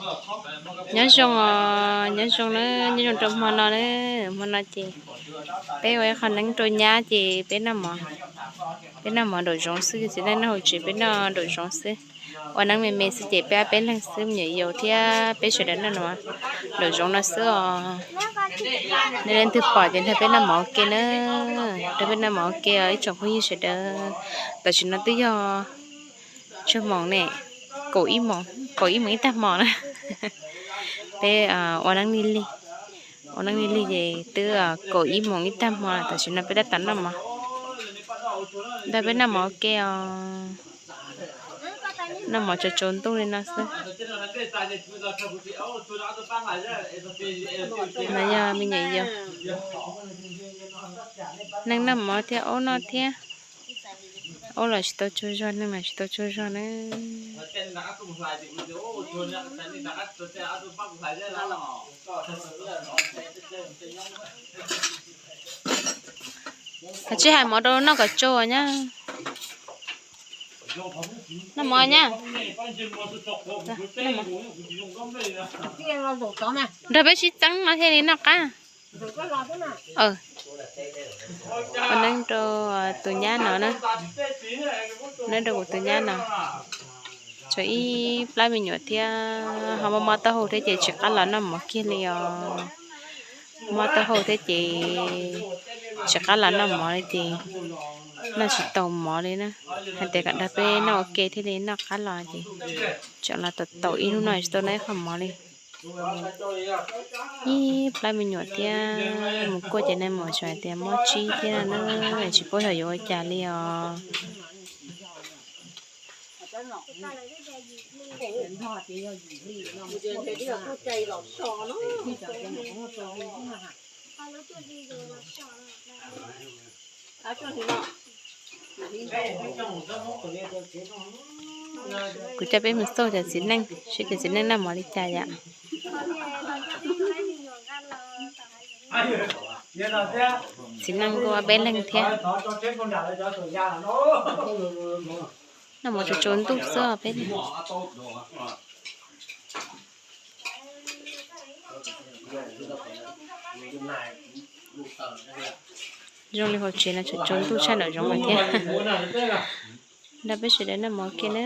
Nyob zoo os, nyob zoo na, nyob zoo rau hmo no na. Hmo no ces peb ua ib qho neeb rau nyab ces peb noj mov, peb noj mov nraum zoov xwb, txiv neej noj hauv tsev peb noj nraum zoov xwb. Ua neeb me me xwb ces peb ob peb leeg xwb, me nyuam yaus thiab peb sawv daws noj nraum zoov no xwb os. Nej leej twg pom ces nrog peb noj mov ua ke na, nrog peb noj mov ua ke os ib tsoom phooj ywg sawv daws. Tam sim no twb yog tsawg moos ne, kaum ib moos, kaum ib moos ib tag hmo na. Peb ua neeb lig lig, ua neeb lig lig ces twb kaum ib moos ib tag hmo, tam sim no peb tab tom noj mov, nrog peb noj mov ua ke os. Noj mov tsaus tsaus ntuj li no xwb. No yog me nyuam yaus, neeg noj mov thiab aub noj thiab. Aub los tsis tau tsaug zog, neeg los tsis tau tsaug zog na. Koj tsis hais mov rau noj kom tsau nyab. Noj mov nyab. Nrog peb sib txeeb no thiaj li noj qab. Ua neeb rau tus nyab no na, neeb rau kuv tus nyab no. Tshuav ib plab me nyuam thiab, ho mob mob taub hau thiab ces tsis qab los noj mov kiag li os. Mob taub hau thiab ces tsis qab los noj mov li ces noj tsis tau mov li na. Hais tias kom nrog peb noj ua ke thiaj li noj qab los ces tseem los tau ib hnub no tsis tau noj ib qho mov li. Ib plab me nyuam thiab, mus kuaj ces nais maum hais tias mob tsib thiab na, tsis paub xyov yuav ua cas li os. Kuv coj peb mus xauj cov txiv neej seb cov txiv neej noj mov li cas yom. Txiv neej kuj ob peb leeg thiab. Noj mov tsaus tsaus ntuj xwb peb. Zoo li hauv tsev no tsaus tsaus ntuj tshaj nraum zoov lawm thiab. Nrog peb sawv daws noj mov ua ke na.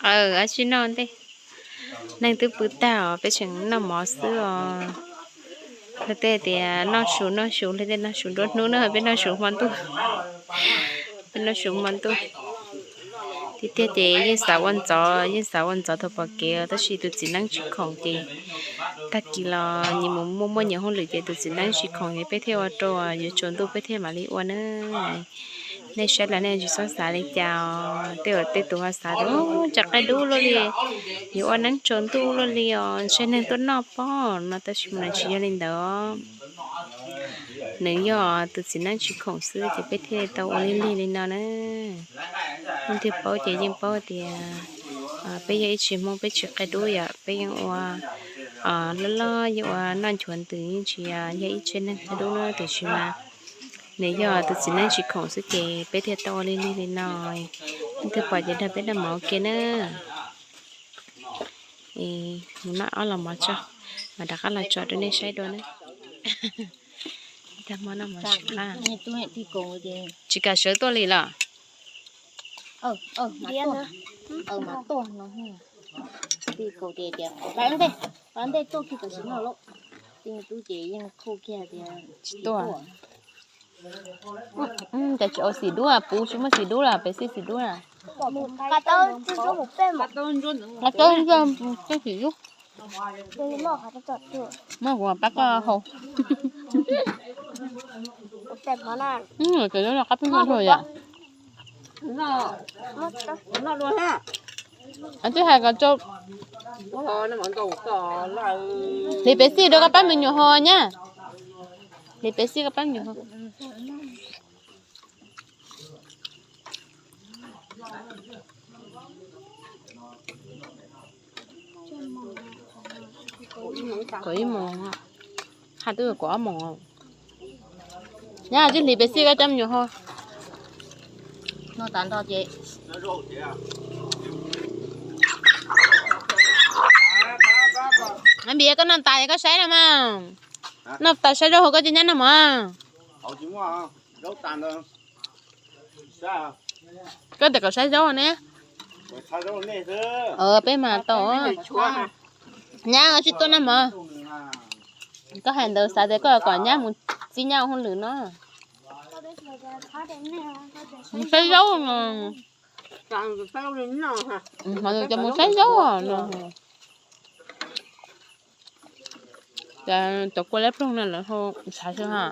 Aw, ab tsi noj ntej. Neeg twb pw tag os, peb tseem noj mov xwb os. Luag tej tias noj su noj su, luag tej noj su nruab hnub na, peb noj su hmo ntuj. Peb noj su hmo ntuj. Tiag tiag ces yeej xav ua ntxov, yeej xav ua ntxov thaum pom kev, tab sis tus txiv neeb tsis khoom ces tag kis los nyias mus muaj muaj nyias hauj lwm ces tus txiv neeb tsis khoom ces peb thiaj ua rau yuav tsaus ntuj peb thiaj mam li ua na. Nej saib los nej tsis txhob xav li cas os. Tej uas tej tus ho xav tias tsev qab dub luaj li, yuav ua neeb tsaus ntuj luaj li os, ntshe neeg tuaj noj pob no, tab sis mas nws tsis yog li ntawd. Nws yog tus txiv neeb tsis khoom xwb ces peb thiaj tau ua lig lig li no na. Leej twg paub ces yeej paub tias peb yog ib tsev Hmoob peb tsis qab dub yom, peb yeej ua loj loj, yeej ua noj nchuav ntws, yeej tsis yog ib tsev neeg qab dub na, tiam sis mas nws yog tus txiv neeb tsis khoom xwb ces peb thiaj tau ua lig lig li no. Leej twg pom ces nrog peb noj mov ua ke na. Mus noj ob los mov tso, mam rov qab los tso rau nej saib dua na. Tag hmo noj mov tsis qab. Tsis kam sawv tuaj li los? Tsis tuaj. Cas tsis ua xim dub, puv tsis muaj xim dub los, pem xij xim dub na. Qab tau xim dub. Muab kuv pab koj haus. Cov no qab peb nyuag hos yom. Twb hais kom rau hliv pev xij rau koj pab me nyuam hos nyab. Hliv pev xij koj pab me nyuam hos. Kaum ib moos, hais twb kaum ob moos. Nyab, tsis hliv pev xij koj coj me nyuam hos. Noj tas nrho ces. Nab Npis, koj noj tas es koj saib no mas. Noj tas saib zaub hauv koj ces nyab noj mov. Koj tias kom saib zaub ne. Peb mas tau. Nyab tsis tuaj noj mov. Koj hais ntawd xav tias koj kom nyab mus txib nyab ua hauj lwm no. Mus saib zaub no. Hov nws cov mus saib zaub no. Cov kua liab ploog no lawv hu ntshav xwb ha.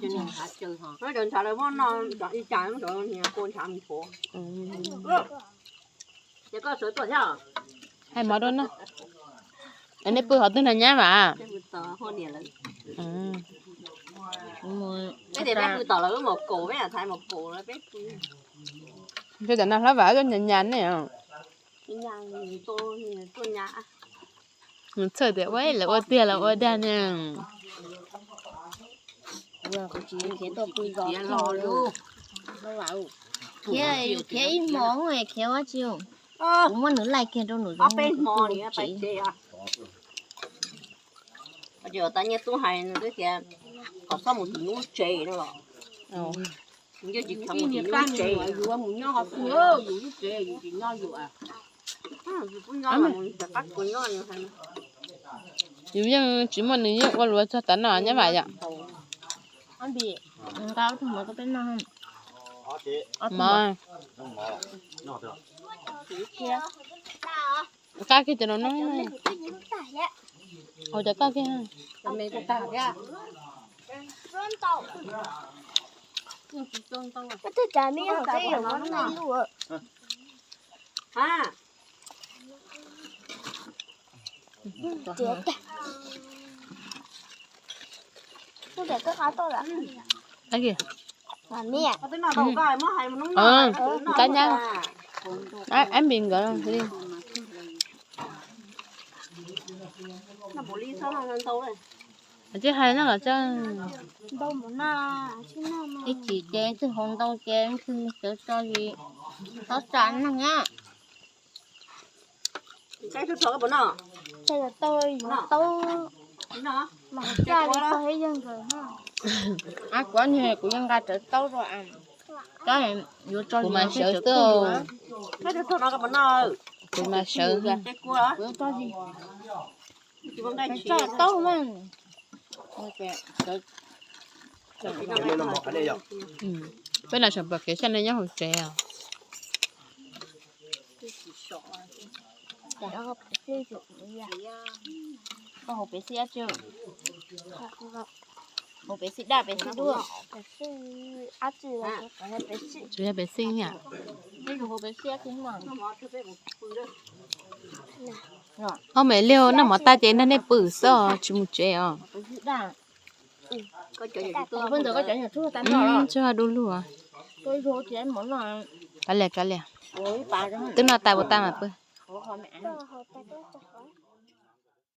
Hais mov rau no. Nej pw qhov twg na nyab Vam? Ntshe tam no Hlob Vam tuaj nyas nyas ne. Mus txhawj tias ua lawv ua tiag los ua dag ne. Khiav ib hmos khiav ua tsi, kuv muab nws laij kiag rau nws zoo peb hmo li pais tsev. Txiv Tub hais nws twb tias kom txhob mus tim nws lub tsev no los. Yus tsis kheev mus tim nws lub tsev, yus mus nyob qhov twg, yus lub tsev yus tsis nyob yus. Yus yeej tsis muaj nws yeej ua luaj txog tav no nyab Vam yom. Mov. Qab kiag cov no no. Ua cov qab kiag. Qab kiag. Qab nyab. Ab Npis nkawd li. Tsis hais no los tso. Ib chim ces twg haus ntau ces twg sawv tso li. Txhob tsa neeg na. Kuv niag kuv yeej nqa rawv taub rau, yuav tso kuv mas sawv xwb. Kuv mas sawv. Kuv tso taub mas. Peb los saum pem kev xyaj nej nyob hauv tsev os. Koj hauv pes xij dab tsi? Hauv pes xij daj pes xij duaj? Tsis yog pes xij yom. Ob me liag noj mov tag ces nrog nej pw xwb tsis mus tsev os. Tsuag du lug. Kav liam kav liam. Twb noj tas puas tag mas pw.